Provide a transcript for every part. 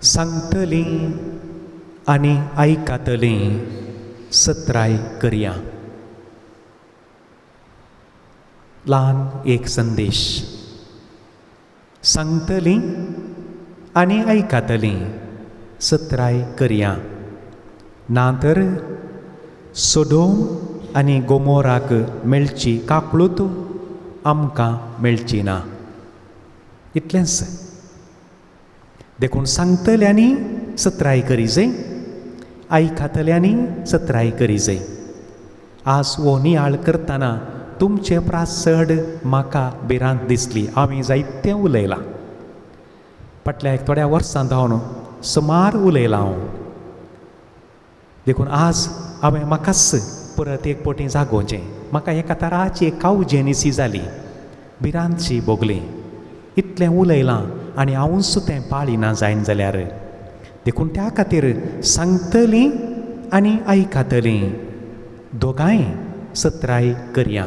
सांगतलीं आनी आयकतलीं सत्राय करया. ल्हान एक संदेश. सांगतलीं आनी आयकतलीं सत्राय करया, ना तर सोडोम आनी गोमोराक मेळची काकळूत आमकां मेळची ना. इतलेंच. देखून सांगतल्यांनी सत्राय करी जाय, आयकतल्यांनी सत्राय करी जाय. आज हो नियाळ करतना तुमचे प्रास चड म्हाका भिरांत दिसली. हांवें जायतें उलयलां फाटल्या एक थोड्या वर्सां जावन सुमार उलयलां हांव. देखून आज हांवें म्हाकाच परत एक पटी जागोवचें. म्हाका एका तराची एक कावजेनीसी जाली, भिरांतशी भोगली. इतलें उलयलां आनी हांवूच तें पाळिना जायन जाल्यार. देखून त्या खातीर सांगतलीं आनी आयकतलीं दोगांय सत्राय करया.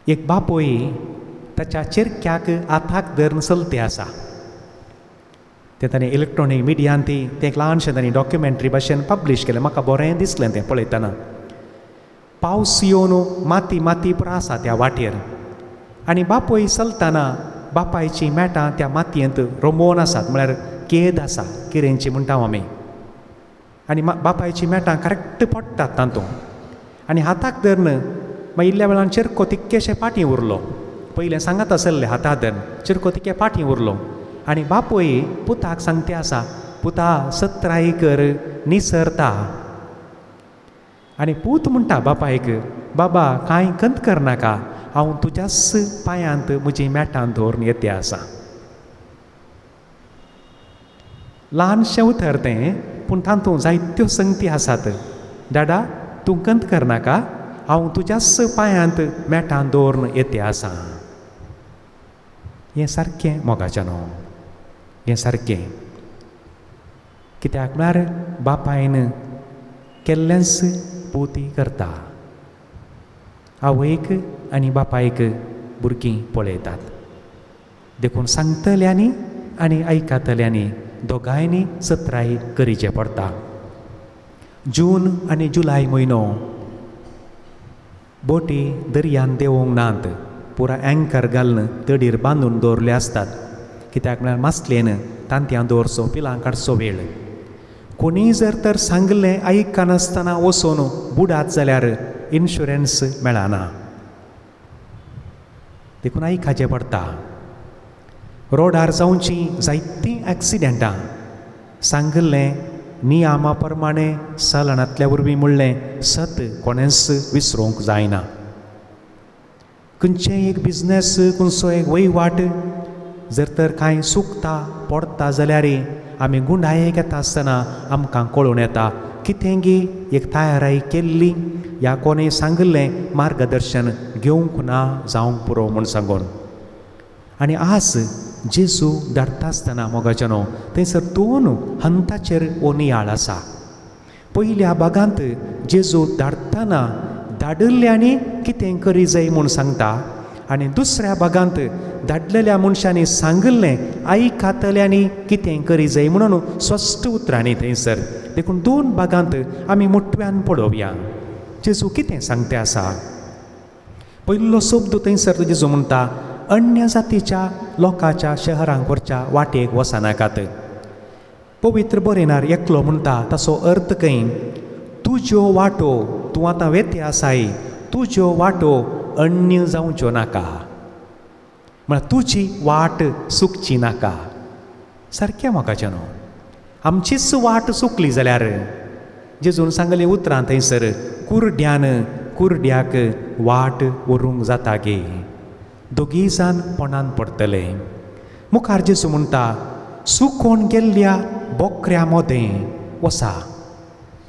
एक बापूय ताच्या चेरक्याक हाताक धरून चलते आसा. तें ताणें इलेक्ट्रोनीक मिडियान ती तें एक ल्हानशें ताणें डॉक्युमेंट्री भाशेन पब्लीश केलें. म्हाका बरें दिसलें तें पळयतना. पावस येवन माती माती पुरो आसा त्या वाटेर आनी बापूय चलतना बापायचीं मेटां त्या मातयेंत रोमोवन आसात, म्हळ्यार केद आसा, किरेंची म्हणटा आमी. आनी बापायचीं मेटां करेक्ट पडटात तातूंत. आनी हाताक धरून मागीर इल्ल्या वेळान चिरको तितकेशे फाटीं उरलो. पयलें सांगत आसले हाता धरून, चिरको तितके फाटीं उरलो. आनी बापूय पुताक सांगते आसा, पुता सत्राय कर, निसरता. आनी पूत म्हणटा बापायक, बाबा कांय कंत करनाका, हांव तुज्याच पांयांत म्हजी मेटां दवरून येते आसा. ल्हानशें उतर तें, पूण तातूंत जायत्यो संगती आसात. डाडा तूं कंत करनाका, हांव तुज्याच पांयांत मेटां दवरून येते आसा. हें सारकें मोगाचें न्हू, हें सारकें. कित्याक म्हळ्यार बापायन केल्लेंच पूती करता. आवयक आनी बापायक भुरगीं पळयतात. देखून सांगतल्यांनी आनी आयकतल्यांनी दोगांयनी सत्राय करीचें पडटा. जून आनी जुलय म्हयनो बोटी दर्यान देंवोंक नात, पुरा एंकर घालून तडीर बांदून दवरले आसतात. कित्याक म्हळ्यार मासलेन तांतयां दवरचो, पिलां काडचो वेळ. कोणीय जर तर सांगलें आयकनासतना वचून बुडात जाल्यार इन्शुरन्स मेळना. देखून आयकाचें पडटा. रोडार जावचीं जायतीं एक्सिडेंटां सांगिल्लें नियमा प्रमाणे चलनांतल्या वरवीं म्हणलें सत कोणेंच विसरूंक जायना. खंयचें एक बिजनेस, खंयचो एक वयवाट जर तर कांय चुकता पडटा जाल्यार आमी गुंडायेक येता आसतना आमकां कळून येता कितें गी एक तयाराय केल्ली ह्या कोणें सांगिल्लें मार्गदर्शन घेवंक ना जावंक पुरो म्हूण सांगून. आनी आज जेजू धाडटा आसतना मोगाचें न्हू थंयसर दोन हंताचेर हो नियाळ आसा. पयल्या भागांत जेजू धाडटना धाडिल्ल्यांनी कितें करी जाय म्हूण सांगता आनी दुसऱ्या भागांत धाडलेल्या मनशांनी सांगिल्लें आयकतल्यांनी कितें करी जाय म्हणून स्पश्ट उतरांनी थंयसर. देखून दोन भागांत आमी मोटव्यान पळोवया जेजू कितें सांगते आसा. पयलो शब्द थंयसर जेजू म्हणटा, अन्य जातीच्या लोकांच्या शहरांक व्हरच्या वाटेक वचनाकात. पवित्र बरयणार एकलो म्हणटा ताचो अर्थ खंय, तुज्यो वाटो तूं आतां वेते आसाय, तुज्यो वाटो अन्य जावच्यो नाका, म्हळ्यार तुजी वाट चुकची नाका. सारकें मोगाचें न्हू, आमचीच वाट चुकली जाल्यार जेजून सांगली उतरां थंयसर, कुरड्यान कुरड्याक वाट व्हरूंक जाता गे, दोगीय जाण पोणान पडटले. मुखार जेजू म्हणटा, सुकोन गेल्ल्या बोकऱ्या मोदें वसा,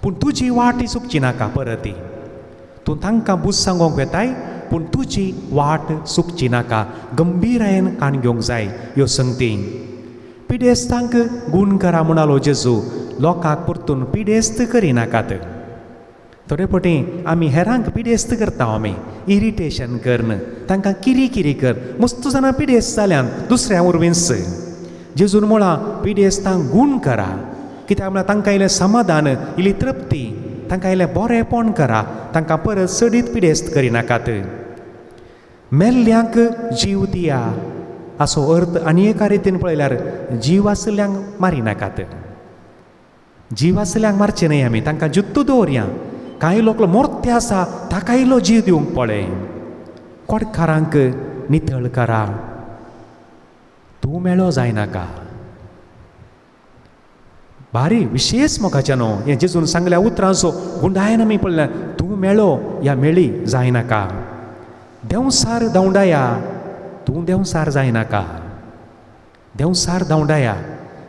पूण तुजी वाट चुकची नाका. परती तूं तांकां बूज सांगोंक वेताय, पूण तुजी वाट चुकची नाका. गंभीरायेन काण घेवंक जाय ह्यो संगती. पिडेस्तांक गूण करा म्हणालो जेजू, लोकांक परतून पिडेस्त करिनाकात. थोडे फावटी आमी हेरांक पिडेस्त करता, आमी इरिटेशन करन तांकां किरी किरी कर, मस्त जाणां पिडेस्त जाल्यान दुसऱ्या वरवींच. जेजून म्हळां पिडेस्तांक गूण करा, कित्याक म्हळ्यार तांकां इल्लें समाधान, इल्ली तृप्ती, तांकां इल्लें बरेंपण करा, तांकां परत चडीत पिडेस्त करिनाकात. मेल्ल्यांक जीव दिया असो अर्थ आनी एका रितीन पळयल्यार जीव आशिल्ल्यांक मारिनाकात, जीव आशिल्ल्यांक मारचें न्हय आमी, तांकां जित्तू दवरया. कांय लोक मोर्ते आसा ताका इल्लो जीव दिवंक पळय. कोडकारांक नितळ करा, तूं मेळो जायनाका. भारी विशेश मोगाचें न्हू हें जेजून सांगल्या उतरांचो गुंडायन आमी पळयल्या, तूं मेळो या मेळी जायनाका. देंवसार धांवडाया, तूं देंवसार जायनाका, देंवसार धांवडाया.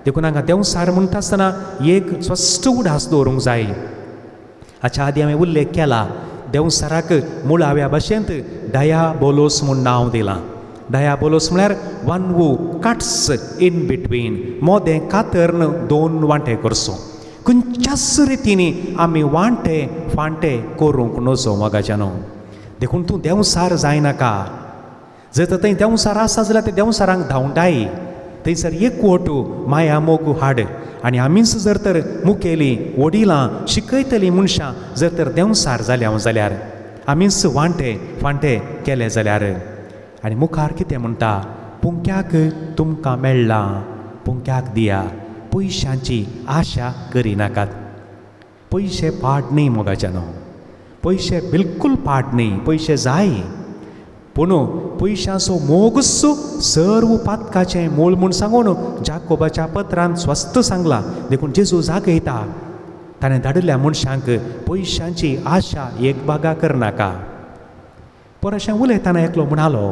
देखून हांगा देंवसार म्हणटा आसतना एक स्पश्ट उडास दवरूंक जाय. हाच्या आदी हांवें उल्लेख केला, देंवसाराक मुळाव्या भाशेंत दयाबोलोस म्हूण नांव दिलां. दयाबोलोस म्हळ्यार one who cuts in between, मोदें कातर्न दोन वांटे करचो. खंयच्याच रितींनी आमी वांटे फांटे करूंक नजो मोगाच्यानो. देखून तूं देंवसार जायनाका. जर तर थंय देंवसार आसा जाल्यार ते देंवसारांक धांवडाय, थंयसर एकवट माया मोग हाड. आनी आमीच जर तर मुखेली वडिलां शिकयतलीं मनशां जर तर देंवसार जाल्या जाल्यार, आमीच वांटे फांटे केले जाल्यार. आनी मुखार कितें म्हणटा, पुंक्याक तुमकां मेळ्ळां पुंक्याक दिया, पयशांची आशा करिनाकात. पयशे पाड न्ही मोगाच्यानो, पयशे बिलकूल पाड न्ही, पयशे जाय, पूण पयशांचो मोगूच सर्व पातकाचें मूळ म्हूण सांगून जाकोबाच्या पत्रान स्वस्थ सांगलां. देखून जेजू जागयता ताणें धाडिल्ल्या मनशांक पयशांची आशा एक बागा करनाका. पर अशें उलयतना एकलो म्हणालो,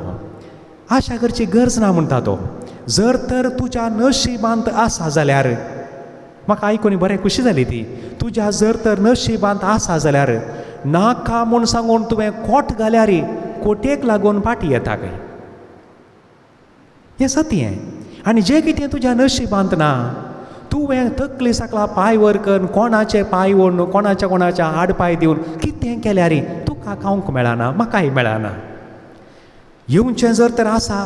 आशा करची गरज ना म्हणटा तो, जर तर तुज्या नशिबांत आसा जाल्यार. म्हाका आयकून बरें खुशी जाली ती, तुज्या जर तर नशिबांत आसा जाल्यार नाका म्हूण सांगून तुवें कोट घाल्यार कोटेक लागून फाटी येता खंय. हें सत्य. आनी जें कितें तुज्या नशिबांत ना, तुवें तकली सकला पांय वर करून कोणाचे पांय ओडून कोणाच्या कोणाच्या आड पांय दिवन कितें केल्यार तुका खावंक मेळना, म्हाकाय मेळना. येवचें जर तर आसा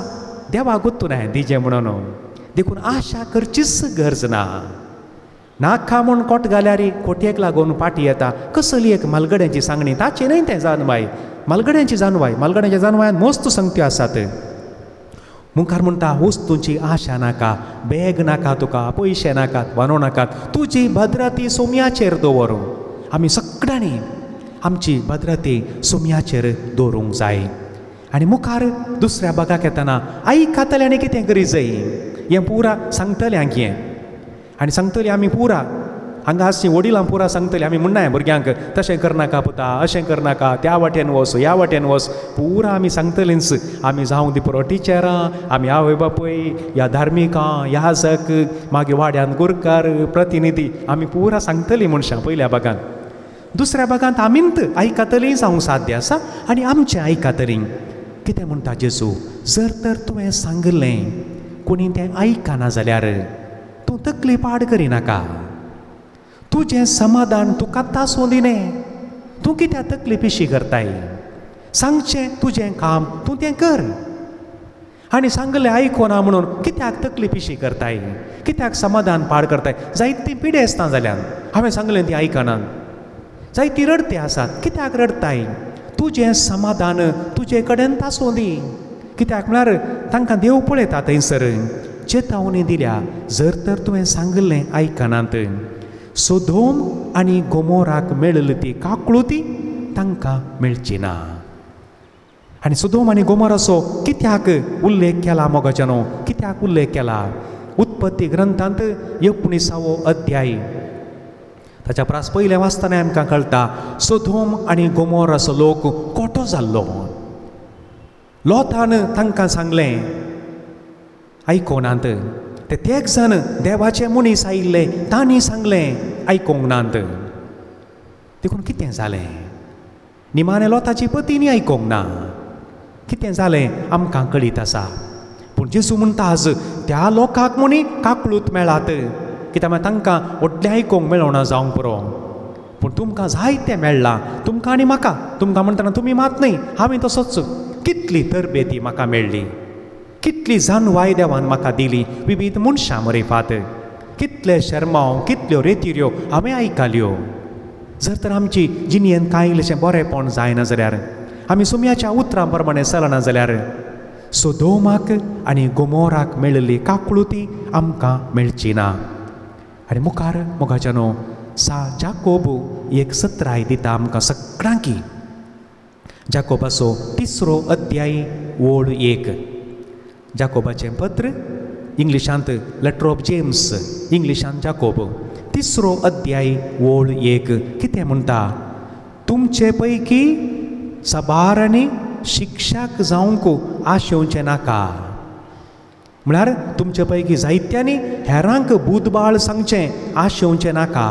देवाक गुत्तून हांवें दिजें म्हणून. देखून आशा करचीच गरज ना. नाका म्हूण कोट घाल्यार कोटयेक लागून फाटी येता. कसली एक मालगड्यांची सांगणी, ताची न्हय तें जानवाय, मालगड्यांची जानवाय, मालगड्यांच्या जानवायान मस्त संगत्यो आसात. मुखार म्हणटा वस्तूंची आशा नाका, बॅग नाका तुका, पयशे नाकात, वानो नाकात, तुजी भद्रती सोम्याचेर दवर. आमी सगळ्यांनी आमची भद्रती सोम्याचेर दवरूंक जाय. आनी मुखार दुसऱ्या भागाक येतना आयकतले आनी कितें करी जाय हें पुरा सांगतलें हें. आनी सांगतली आमी पुरा हांगा आसची वडिलां पुरा सांगतली. आमी म्हणनाय भुरग्यांक तशें करनाका पुता, अशें करनाका, त्या वाटेन वच, ह्या वाटेन वच, पुरा आमी सांगतलींच. आमी जावं दी पुरो टिचरां, आमी आवय बापूय, ह्या धार्मिकां, याजक, मागीर वाड्यान गुरकार प्रतिनिधी, आमी पुरा सांगतली मनशां पयल्या भागांत. दुसऱ्या भागांत आमींत आयकतलीं जावंक साध्य आसा आनी आमचें आयकतलीं. कितें म्हणटा जेजू, जर तर तुवें सांगलें कोणी तें आयकना जाल्यार तूं तकली पाड करिनाका, तुजें समाधान तुका तासूं दिने, तूं कित्याक तकली पिशी करताय, सांगचें तुजें काम तूं तें कर. आनी सांगलें आयकोना म्हणून कित्याक तकली पिशी करताय, कित्याक समाधान पाड करताय. जायतीं पिडेस्तां जाल्यान हांवें सांगलें तीं आयकनात, जायतीं रडते आसात, कित्याक रडताय, तुजें समाधान तुजे कडेन तासूं दी. कित्याक म्हळ्यार तांकां देव पळयता थंयसर. चेतावणी दिल्या, जर तर तुवें सांगलें आयकनात, सोदोम आनी गोमोराक मेळिल्ली ती काकळुती तांकां मेळची ना. आनी सोदोम आनी गोमोराचो कित्याक उल्लेख केला मोगाच्यानो, कित्याक उल्लेख केला? उत्पत्ती ग्रंथांत 19वो अध्याय ताच्या प्रास पयलें वाचतना आमकां कळटा, सोदोम आनी गोमोराचो लोक कोटो जाल्लो. लोतान तांकां सांगलें आयकोनात, ते तेग जाण देवाचे मनीस आयिल्ले तांणी सांगलें आयकोंक नात. देखून कितें जालें, निमाणें लोताची पतीनी आयकोंक ना. कितें जालें आमकां कळीत आसा. पूण जेजू म्हणटा आज त्या लोकांक म्हणी काकळूत मेळात, कित्याक म्हळ्यार तांकां व्हडलें आयकोंक मेळना जावंक पुरो. पूण पूण तुमकां जायतें मेळ्ळां, तुमकां आनी म्हाका. तुमकां म्हणटना तुमी मात न्हय, हांवें तसोच. कितली तरबेती म्हाका मेळ्ळी, कितली जाणवाय देवान म्हाका दिली विविध मनशां मरेफात, कितले शर्मांव कितल्यो रेतिऱ्यो हांवें आयकल्यो. जर तर आमची जिणेंत कांय इल्लेशें बरेंपण जायना जाल्यार, आमी सुम्याच्या उतरां प्रमाणें चलना जाल्यार, सोदोमाक आनी गोमोराक मेळिल्ली काकळुती आमकां मेळची ना. आनी मुखार मोगाच्यानो सा जाकोब एक सत्राय दिता आमकां सगळ्यांकी. जाकोबाचो 3 अध्याय ओळ 1. जाकोबाचें पत्र इंग्लिशांत लेटर ऑफ जेम्स, इंग्लिशांत जाकोब 3 अध्याय ओळ 1 कितें म्हणटा? तुमचे पैकी साबारांनी शिक्षाक जावंक आशेवचें नाका. म्हळ्यार तुमचे पैकी जायत्यांनी हेरांक बुदबाळ सांगचें आशेवचें नाका.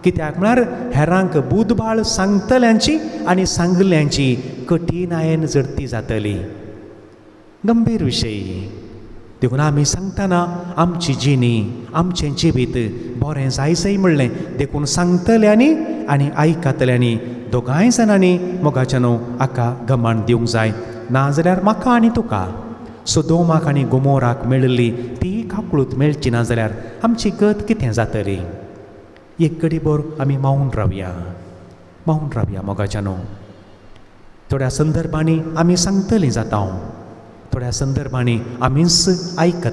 कित्याक म्हळ्यार हेरांक बुदबाळ सांगतल्यांची आनी सांगल्यांची कठिणायेन जडती जातली. गंभीर विशय. देखून आमी सांगतना आमची जिणी, आमचें जिवीत बरें जायसय म्हणलें, देखून सांगतल्यांनी आनी आयकतल्यांनी दोगांय जाणांनी मोगाच्यानो हाका गमान दिवंक जाय. नाजाल्यार म्हाका आनी तुका सोदोमाक आनी गोमोराक मेळिल्ली ती काकळूत मेळची ना जाल्यार आमची गत कितें जातली? एक घडीभर आमी मावून रावया, मावून रावया मोगाच्यानो. थोड्या संदर्भांनी आमी सांगतलीं जाता, थोड्या संदर्भांनी आमीच आयकतलीं.